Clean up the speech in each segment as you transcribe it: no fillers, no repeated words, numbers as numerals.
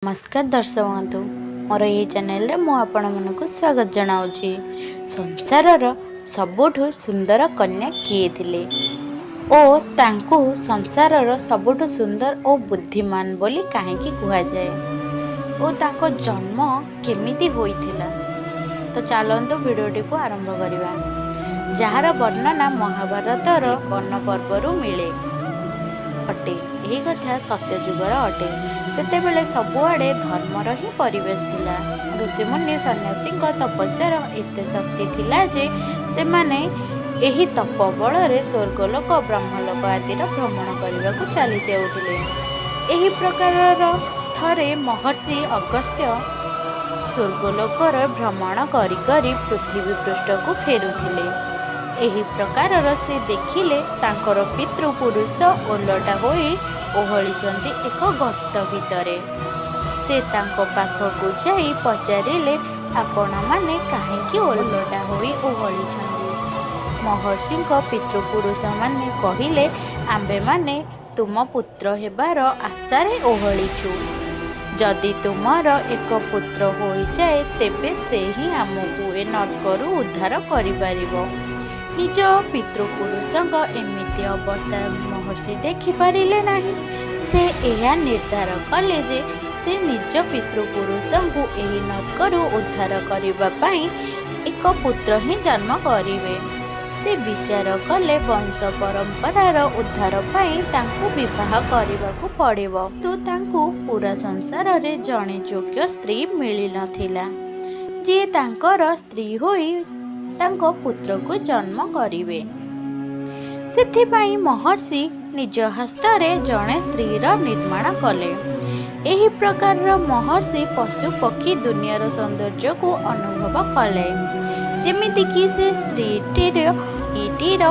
ନମସ୍କାର ଦର୍ଶକ ବନ୍ଧୁ, ମୋର ଏହି ଚ୍ୟାନେଲରେ ମୁଁ ଆପଣମାନଙ୍କୁ ସ୍ୱାଗତ ଜଣାଉଛି। ସଂସାରର ସବୁଠୁ ସୁନ୍ଦର କନ୍ୟା କିଏ ଥିଲେ ଓ ତାଙ୍କୁ ସଂସାରର ସବୁଠୁ ସୁନ୍ଦର ଓ ବୁଦ୍ଧିମାନ ବୋଲି କାହିଁକି କୁହାଯାଏ ଓ ତାଙ୍କ ଜନ୍ମ କେମିତି ହୋଇଥିଲା? ତ ଚାଲନ୍ତୁ ଭିଡ଼ିଓଟିକୁ ଆରମ୍ଭ କରିବା, ଯାହାର ବର୍ଣ୍ଣନା ମହାଭାରତର ବନ ପର୍ବରୁ ମିଳେ ଅଟେ। ଏହି କଥା ସତ୍ୟଯୁଗର ଅଟେ। ସେତେବେଳେ ସବୁଆଡ଼େ ଧର୍ମର ହିଁ ପରିବେଶ ଥିଲା। ଋଷିମୁନି ସନ୍ନ୍ୟାସୀଙ୍କ ତପସ୍ୟାର ଏତେ ଶକ୍ତି ଥିଲା ଯେ ସେମାନେ ଏହି ତପ ବଳରେ ସ୍ୱର୍ଗଲୋକ, ବ୍ରହ୍ମଲୋକ ଆଦିର ଭ୍ରମଣ କରିବାକୁ ଚାଲି ଯାଉଥିଲେ। ଏହି ପ୍ରକାରର ଥରେ ମହର୍ଷି ଅଗସ୍ତ୍ୟ ସ୍ୱର୍ଗଲୋକର ଭ୍ରମଣ କରି କରି ପୃଥିବୀ ପୃଷ୍ଠକୁ ଫେରୁଥିଲେ। ଏହି ପ୍ରକାରର ସେ ଦେଖିଲେ ତାଙ୍କର ପିତୃପୁରୁଷ ଓଲଟା ହୋଇ ଓହଳିଛନ୍ତି ଏକ ଗର୍ତ୍ତ ଭିତରେ। ସେ ତାଙ୍କ ପାଖକୁ ଯାଇ ପଚାରିଲେ, ଆପଣମାନେ କାହିଁକି ଓଲଟା ହୋଇ ଓହଳିଛନ୍ତି? ମହର୍ଷିଙ୍କ ପିତୃପୁରୁଷମାନେ କହିଲେ, ଆମ୍ଭେମାନେ ତୁମ ପୁତ୍ର ହେବାର ଆଶାରେ ଓହଳିଛୁ। ଯଦି ତୁମର ଏକ ପୁତ୍ର ହୋଇଯାଏ, ତେବେ ସେ ହିଁ ଆମକୁ ଏ ନର୍କରୁ ଉଦ୍ଧାର କରିପାରିବ। ନିଜ ପିତୃପୁରୁଷଙ୍କ ଏମିତି ଅବସ୍ଥା ମହର୍ଷି ଦେଖିପାରିଲେ ନାହିଁ। ସେ ଏହା ନିର୍ଦ୍ଧାର କଲେ ଯେ ସେ ନିଜ ପିତୃପୁରୁଷଙ୍କୁ ଏହି ନର୍କରୁ ଉଦ୍ଧାର କରିବା ପାଇଁ ଏକ ପୁତ୍ର ହିଁ ଜନ୍ମ କରିବେ। ସେ ବିଚାର କଲେ, ବଂଶ ପରମ୍ପରାର ଉଦ୍ଧାର ପାଇଁ ତାଙ୍କୁ ବିବାହ କରିବାକୁ ପଡ଼ିବ। କିନ୍ତୁ ତାଙ୍କୁ ପୁରା ସଂସାରରେ ଜଣେ ଯୋଗ୍ୟ ସ୍ତ୍ରୀ ମିଳିନଥିଲା, ଯିଏ ତାଙ୍କର ସ୍ତ୍ରୀ ହୋଇ ତାଙ୍କ ପୁତ୍ରକୁ ଜନ୍ମ କରିବେ। ସେଥିପାଇଁ ମହର୍ଷି ନିଜ ହସ୍ତରେ ଜଣେ ସ୍ତ୍ରୀର ନିର୍ମାଣ କଲେ। ଏହି ପ୍ରକାରର ମହର୍ଷି ପଶୁ ପକ୍ଷୀ ଦୁନିଆର ସୌନ୍ଦର୍ଯ୍ୟକୁ ଅନୁଭବ କଲେ। ଯେମିତିକି ସେ ସ୍ତ୍ରୀଟିର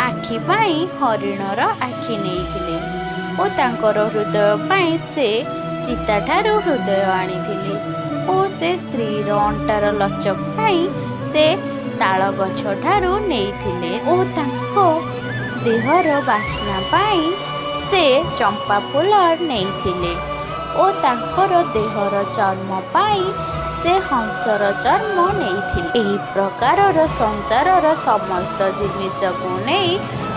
ଆଖି ପାଇଁ ହରିଣର ଆଖି ନେଇଥିଲେ ଓ ତାଙ୍କର ହୃଦୟ ପାଇଁ ସେ ଚିତାଠାରୁ ହୃଦୟ ଆଣିଥିଲେ ଓ ସେ ସ୍ତ୍ରୀର ଅଣ୍ଟାର ଲଚକ ପାଇଁ ସେ ତାଳ ଗଛଠାରୁ ନେଇଥିଲେ ଓ ତାଙ୍କ ଦେହର ବାସ୍ନା ପାଇଁ ସେ ଚମ୍ପା ଫୁଲ ନେଇଥିଲେ ଓ ତାଙ୍କର ଦେହର ଚର୍ମ ପାଇଁ ସେ ହଂସର ଚର୍ମ ନେଇଥିଲେ। ଏହି ପ୍ରକାରର ସଂସାରର ସମସ୍ତ ଜିନିଷକୁ ନେଇ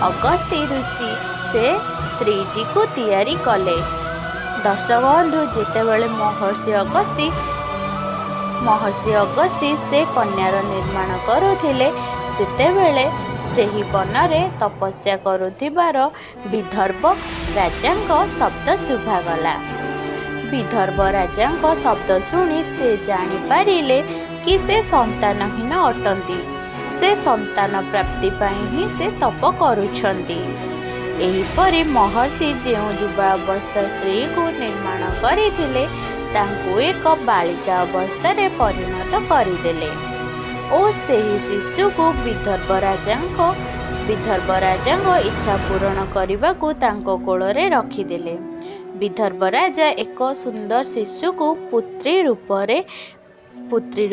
ଅଗସ୍ତି ଋଷି ସେ ସ୍ତ୍ରୀଟିକୁ ତିଆରି କଲେ। ଦର୍ଶକ ବନ୍ଧୁ, ଯେତେବେଳେ ମହର୍ଷି ଅଗସ୍ତି ସେ କନ୍ୟାର ନିର୍ମାଣ କରୁଥିଲେ, ସେତେବେଳେ ସେହି ବନରେ ତପସ୍ୟା କରୁଥିବାର ବିଦର୍ଭ ରାଜାଙ୍କ ଶବ୍ଦ ଶୁଭାଗଲା। ବିଦର୍ଭ ରାଜାଙ୍କ ଶବ୍ଦ ଶୁଣି ସେ ଜାଣିପାରିଲେ କି ସେ ସନ୍ତାନହୀନ ଅଟନ୍ତି। ସେ ସନ୍ତାନ ପ୍ରାପ୍ତି ପାଇଁ ହିଁ ସେ ତପ କରୁଛନ୍ତି। ଏହିପରି ମହର୍ଷି ଯେଉଁ ଯୁବା ଅବସ୍ଥା ସ୍ତ୍ରୀକୁ ନିର୍ମାଣ କରିଥିଲେ, ତାଙ୍କୁ ଏକ ବାଳିକା ଅବସ୍ଥାରେ ପରିଣତ କରିଦେଲେ ଓ ସେହି ଶିଶୁକୁ ବିଦର୍ଭ ରାଜାଙ୍କ ଇଚ୍ଛା ପୂରଣ କରିବାକୁ ତାଙ୍କ କୋଳରେ ରଖିଦେଲେ। ବିଦର୍ଭ ରାଜା ଏକ ସୁନ୍ଦର ଶିଶୁକୁ ପୁତ୍ରୀ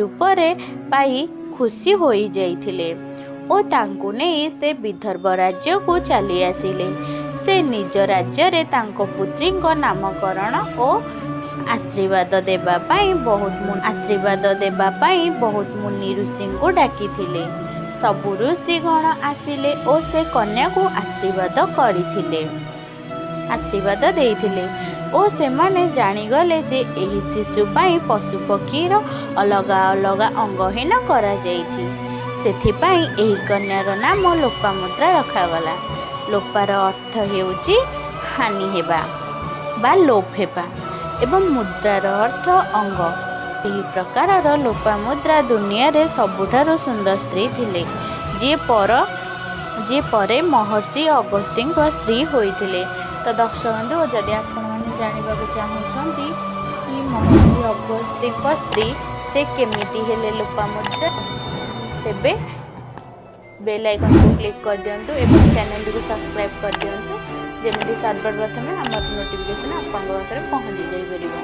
ରୂପରେ ପାଇ ଖୁସି ହୋଇଯାଇଥିଲେ ଓ ତାଙ୍କୁ ନେଇ ସେ ବିଦର୍ଭ ରାଜ୍ୟକୁ ଚାଲି ଆସିଲେ। ସେ ନିଜ ରାଜ୍ୟରେ ତାଙ୍କ ପୁତ୍ରୀଙ୍କ ନାମକରଣ ଓ ଆଶୀର୍ବାଦ ଦେବା ପାଇଁ ବହୁତ ମୁନି ଋଷିଙ୍କୁ ଡାକିଥିଲେ। ସବୁ ଋଷିଗଣ ଆସିଲେ ଓ ସେ କନ୍ୟାକୁ ଆଶୀର୍ବାଦ ଦେଇଥିଲେ ଓ ସେମାନେ ଜାଣିଗଲେ ଯେ ଏହି ଶିଶୁ ପାଇଁ ପଶୁପକ୍ଷୀର ଅଲଗା ଅଲଗା ଅଙ୍ଗହୀନ କରାଯାଇଛି। ସେଥିପାଇଁ ଏହି କନ୍ୟାର ନାମ ଲୋପାମୁଦ୍ରା ରଖାଗଲା। ଲୋପାର ଅର୍ଥ ହେଉଛି ହାନି ହେବା ବା ଲୋପ ହେବା ଏବଂ ମୁଦ୍ରାର ଅର୍ଥ ଅଙ୍ଗ। ଏହି ପ୍ରକାରର ଲୋପାମୁଦ୍ରା ଦୁନିଆରେ ସବୁଠାରୁ ସୁନ୍ଦର ସ୍ତ୍ରୀ ଥିଲେ, ଯିଏ ପରେ ମହର୍ଷି ଅଗସ୍ତିଙ୍କ ସ୍ତ୍ରୀ ହୋଇଥିଲେ। ତ ଦର୍ଶକ ବନ୍ଧୁ, ଯଦି ଆପଣମାନେ ଜାଣିବାକୁ ଚାହୁଁଛନ୍ତି କି ମହର୍ଷି ଅଗସ୍ତିଙ୍କ ସ୍ତ୍ରୀ ସେ କେମିତି ହେଲେ ଲୋପାମୁଦ୍ରା, ତେବେ ବେଲ୍ ଆଇକନ୍କୁ କ୍ଲିକ୍ କରିଦିଅନ୍ତୁ ଏବଂ ଚ୍ୟାନେଲଟିକୁ ସବସ୍କ୍ରାଇବ୍ କରିଦିଅନ୍ତୁ, ଯେମିତି ସର୍ବପ୍ରଥମେ ଆମର ନୋଟିଫିକେସନ୍ ଆପଣଙ୍କ ପାଖରେ ପହଞ୍ଚି ଯାଇପାରିବ।